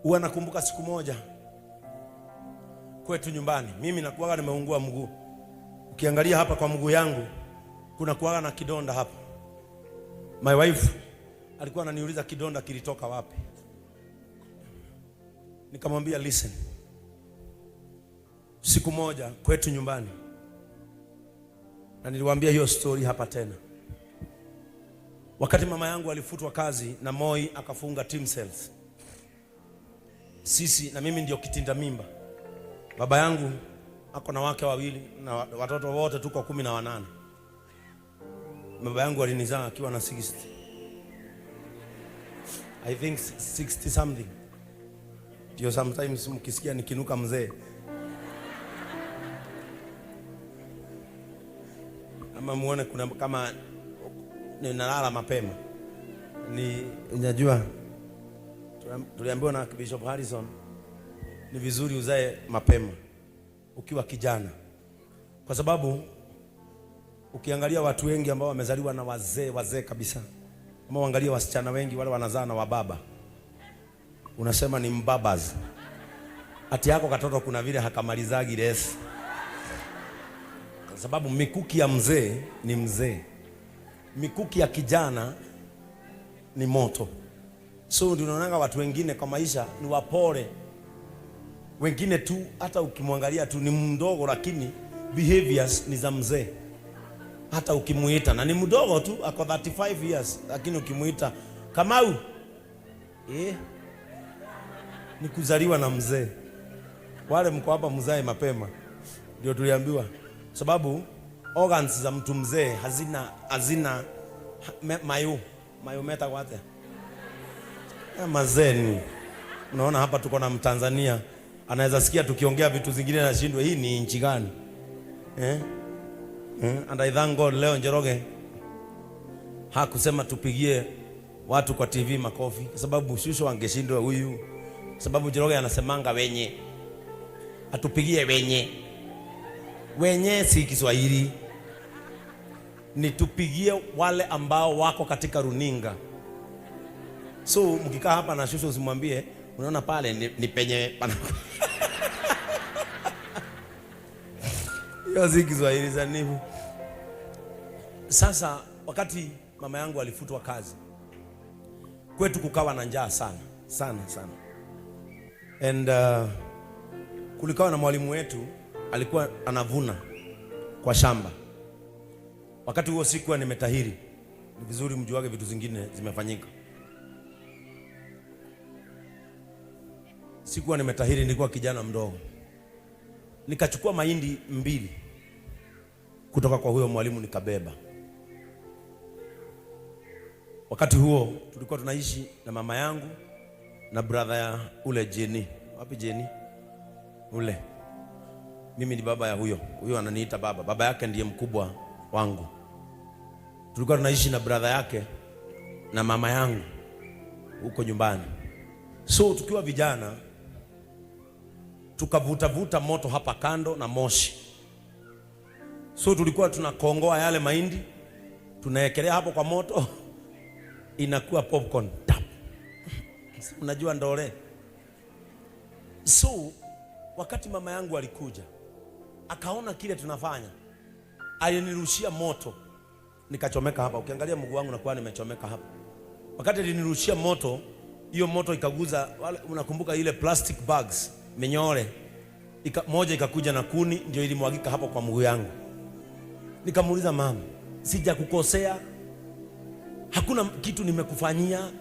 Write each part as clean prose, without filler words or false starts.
Huwa nakumbuka siku moja kwetu nyumbani, mimi nakuwaga nimeungua mguu. Ukiangalia hapa kwa mguu yangu kuna kuwaga na kidonda hapa. My wife alikuwa ananiuliza kidonda kilitoka wapi. Nikamwambia listen, siku moja kwetu nyumbani, na niliwaambia hiyo story hapa tena. Wakati mama yangu alifutwa kazi na Moi akafunga Timcells, sisi na mimi ndio kitinda mimba. Baba yangu ako na wake wawili na watoto wote tuko 18. Baba yangu alinizaa akiwa na 60, I think 60 something. Ndio sometimes mkisikia nikinuka mzee ama muone kuna kama ninalala mapema, ni unajua tuliambiwa na Bishop Harrison ni vizuri uzae mapema ukiwa kijana, kwa sababu ukiangalia watu wengi ambao wamezaliwa na wazee wazee kabisa, ama uangalie wasichana wengi wale wanazaa na wababa, unasema ni mbabas. Ati yako katoto kuna vile hakamalizagi resi, kwa sababu mikuki ya mzee ni mzee, mikuki ya kijana ni moto. So ndio unaonanga watu wengine kwa maisha ni wapole, wengine tu hata ukimwangalia tu ni mdogo, lakini behaviors ni za mzee. Hata ukimuita na ni mdogo tu, ako 35 years, lakini ukimuita Kamau, ni kuzaliwa na mzee. Wale mko hapa mzae mapema, ndio tuliambiwa, sababu organs za mtu mzee hazina mayo mayo meta kwate mazeni. Unaona hapa tuko na Mtanzania anaweza sikia tukiongea vitu zingine na shindwe hii ni nchi gani? Eh? And I thank God leo Njoroge hakusema tupigie watu kwa TV makofi, kwa sababu shusho angeshindwa huyu, kwa sababu Njoroge anasemanga wenye atupigie wenye wenye, si Kiswahili, ni tupigie wale ambao wako katika runinga. So mkikaa hapa na shusho usimwambie unaona pale ni penye pana hiyo si Kiswahili sanifu. Sasa wakati mama yangu alifutwa kazi, kwetu kukawa na njaa sana sana sana, and kulikawa na mwalimu wetu alikuwa anavuna kwa shamba. Wakati huo sikuwa nimetahiri. Ni vizuri mjuage vitu zingine zimefanyika. Sikuwa nimetahiri, nilikuwa kijana mdogo. Nikachukua mahindi 2 kutoka kwa huyo mwalimu nikabeba. Wakati huo tulikuwa tunaishi na mama yangu na brother ya ule Jenny. Wapi Jenny? Ule. Mimi ni baba ya huyo. Huyo ananiita baba. Baba yake ndiye mkubwa wangu. Tulikuwa tunaishi na brother yake na mama yangu huko nyumbani. So tukiwa vijana tukavuta vuta moto hapa kando na moshi. So tulikuwa tunakongoa yale mahindi, tunaekelea hapo kwa moto, inakuwa popcorn. Tap. Unajua ndole. So wakati mama yangu alikuja akaona kile tunafanya, alinirushia moto nikachomeka hapa. Ukiangalia mguu wangu nakuwa nimechomeka hapa. Wakati alinirushia moto, hiyo moto ikaguza wale, unakumbuka ile plastic bags minyore, moja ikakuja na kuni ndio ilimwagika hapo kwa mguu yangu. Nikamuuliza mama, sijakukosea, hakuna kitu nimekufanyia,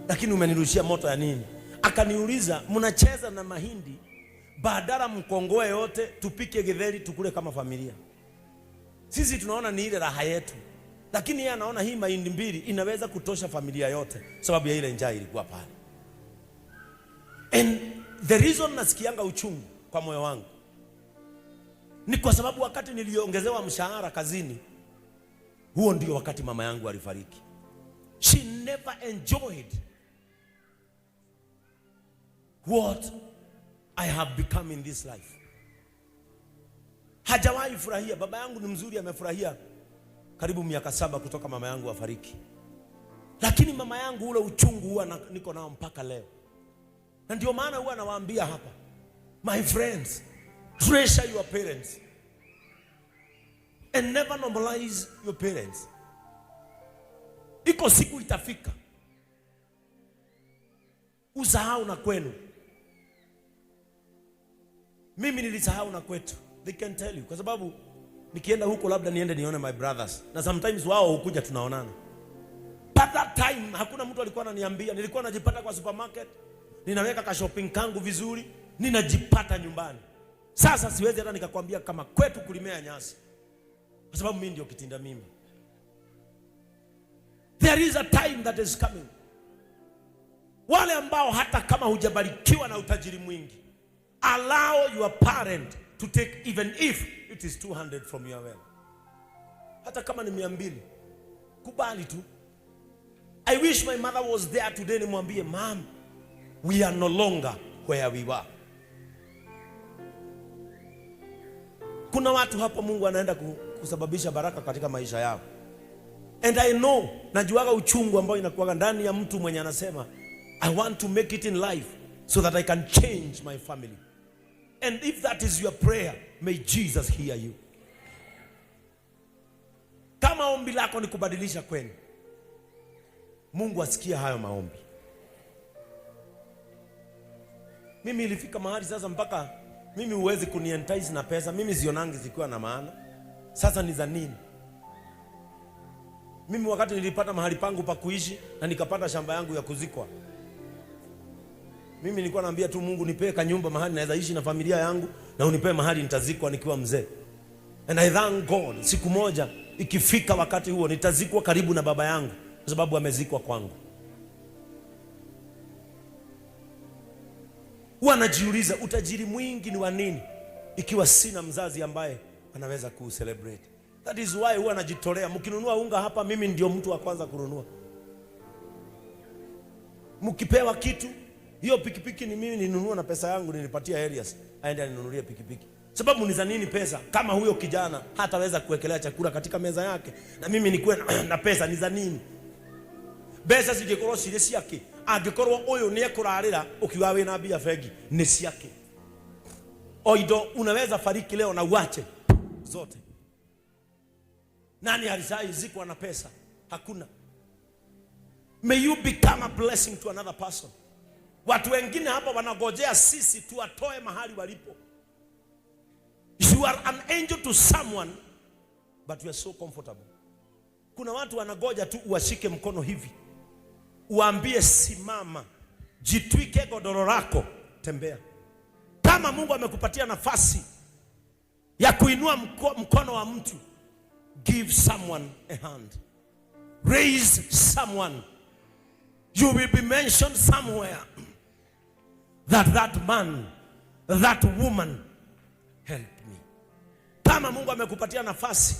lakini umenirushia moto ya nini? Akaniuliza, mnacheza na mahindi, badala mkongoe yote tupike githeri tukule kama familia. Sisi tunaona ni ile raha yetu, lakini yeye anaona hii mahindi 2 inaweza kutosha familia yote, sababu ya ile njaa ilikuwa pale. And the reason nasikianga uchungu kwa moyo wangu ni kwa sababu wakati niliongezewa mshahara kazini, huo ndio wakati mama yangu alifariki. She never enjoyed what I have become in this life. Hajawahi furahia. Baba yangu ni mzuri, amefurahia karibu miaka 7 kutoka mama yangu afariki. Lakini mama yangu ule uchungu huwa niko nao mpaka leo. Na ndio maana huwa nawaambia hapa, my friends, treasure your parents and never normalize your parents. Iko siku itafika usahau na kwenu. Mimi nilisahau na kwetu, they can tell you, kwa sababu nikienda huko labda niende nione my brothers, na sometimes wao hukuja tunaonana. But that time hakuna mtu alikuwa ananiambia. Nilikuwa najipata kwa supermarket, ninaweka ka shopping kangu vizuri, ninajipata nyumbani. Sasa siwezi hata nikakwambia kama kwetu kulimea nyasi, kwa sababu mimi ndio kitinda mimi. There is a time that is coming. Wale ambao hata kama hujabarikiwa na utajiri mwingi, allow your parent to take even if it is 200 from your wealth. Hata kama ni 200, kubali tu. I wish my mother was there today, nimwambie, "Mom, we are no longer where we were." Kuna watu hapa Mungu anaenda kusababisha baraka katika maisha yao. And I know, najuaga uchungu ambao inakuwaga ndani ya mtu mwenye anasema, "I want to make it in life so that I can change my family." And if that is your prayer, may Jesus hear you. Kama ombi lako ni kubadilisha kwenu, Mungu asikie hayo maombi. Mimi ilifika mahali sasa mpaka mimi huwezi kunientice na pesa, mimi zionangi zikiwa na maana. Sasa ni za nini? Mimi wakati nilipata mahali pangu pa kuishi na nikapata shamba yangu ya kuzikwa, mimi nilikuwa naambia tu Mungu, nipee kanyumba mahali naweza ishi na familia yangu na unipee mahali nitazikwa nikiwa mzee. And I thank God, siku moja ikifika wakati huo nitazikwa karibu na baba yangu kwa sababu amezikwa kwangu. Huwa najiuliza, utajiri mwingi ni wa nini ikiwa sina mzazi ambaye anaweza kucelebrate? That is why huwa najitolea. Mkinunua unga hapa, mimi ndio mtu wa kwanza kununua. Mkipewa kitu, hiyo pikipiki ni mimi ninunua na pesa yangu, nilipatia Elias aende aninunulie pikipiki. Sababu ni za nini pesa kama huyo kijana hataweza kuwekelea chakula katika meza yake, na mimi nikuwe na pesa ni za nini? Mbeca cingĩkorwo cirĩ ciake, angĩkorwo ũyũ nĩ ekũrarĩra ũkiuga wĩna mbia bengi nĩ ciake. O indo unaweza fariki leo na uache zote. Nani alishaizikwa na pesa? Hakuna. May you become a blessing to another person. Watu wengine hapa wanagojea sisi tuwatoe mahali walipo. You are an angel to someone, but you are so comfortable. Kuna watu wanagoja tu uwashike mkono hivi, uambie simama, jitwike godoro lako, tembea. Kama Mungu amekupatia nafasi ya kuinua mkono wa mtu, give someone a hand, raise someone. You will be mentioned somewhere that that man, that woman help me. Kama Mungu amekupatia nafasi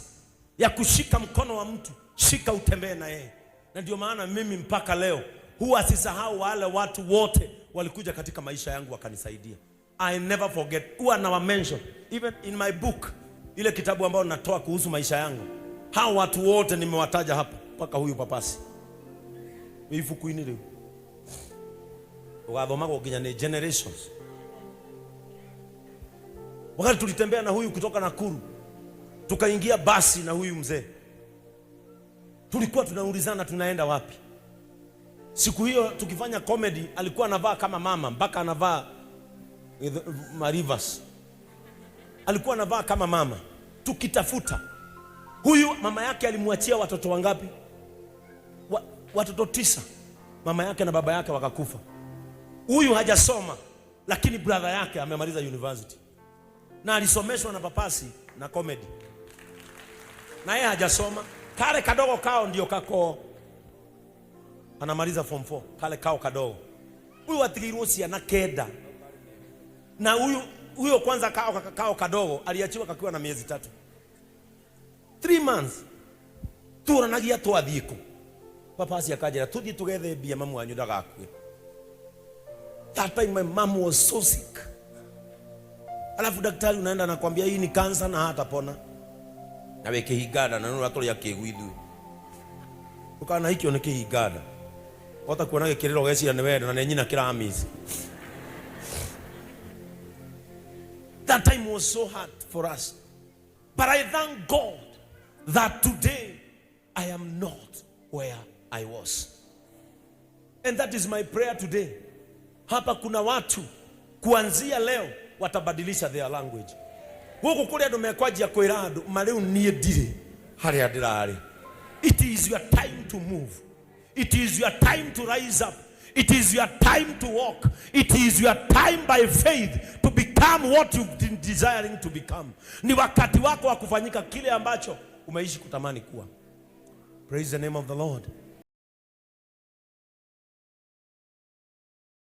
ya kushika mkono wa mtu, shika utembee na yeye. Na ndio maana mimi mpaka leo huwa sisahau wale watu wote walikuja katika maisha yangu wakanisaidia. I never forget. Huwa na mention even in my book, ile kitabu ambayo natoa kuhusu maisha yangu. Hao watu wote nimewataja hapa mpaka huyu papasi. Ibuku-inĩ rĩu ũgathomagwo nginya nĩ generations. Wakati tulitembea na huyu kutoka Nakuru, tukaingia basi na huyu mzee, tulikuwa tunaulizana tunaenda wapi. Siku hiyo tukifanya comedy, alikuwa anavaa kama mama, mpaka anavaa marivas, alikuwa anavaa kama mama. Tukitafuta huyu, mama yake alimwachia watoto wangapi? Watoto 9. Mama yake na baba yake wakakufa. Huyu hajasoma, lakini brother yake amemaliza university na alisomeshwa na papasi na comedy, na yeye hajasoma. Kale kadogo kao ndio kako anamaliza form 4, kale kao kadogo. Huyu atigirwo ciana 9, na huyu huyo kwanza kao kadogo aliachiwa kakiwa na miezi 3, 3 months. Turanagia twathiĩ kũ? Papasi akanjĩra tũthiĩ tũgethe mbia mamu wanyu ndagakue. That time my mom was so sick. Alafu daktari unaenda nakwambia hii ni kansa na hatapona. Na we kĩhinganda na nĩ ũratũrĩa kĩgu ithuĩ. Ndũkanahikio nĩ kĩhinganda. Wahota kuona gĩkĩrĩra ũgeciria nĩ wendo na nĩ nyina kĩramici. That time was so hard for us. But I thank God that today I am not where I was. And that is my prayer today. Hapa kuna watu kuanzia leo watabadilisha their language. Gũkũ kũrĩ andũ mekwanjia kwĩra andũ ma rĩu niĩ ndirĩ harĩa ndĩrarĩ. It is your time to move. It is your time to rise up. It is your time to walk. It is your time by faith to become what you've been desiring to become. Ni wakati wako wa kufanyika kile ambacho umeishi kutamani kuwa. Praise the name of the Lord.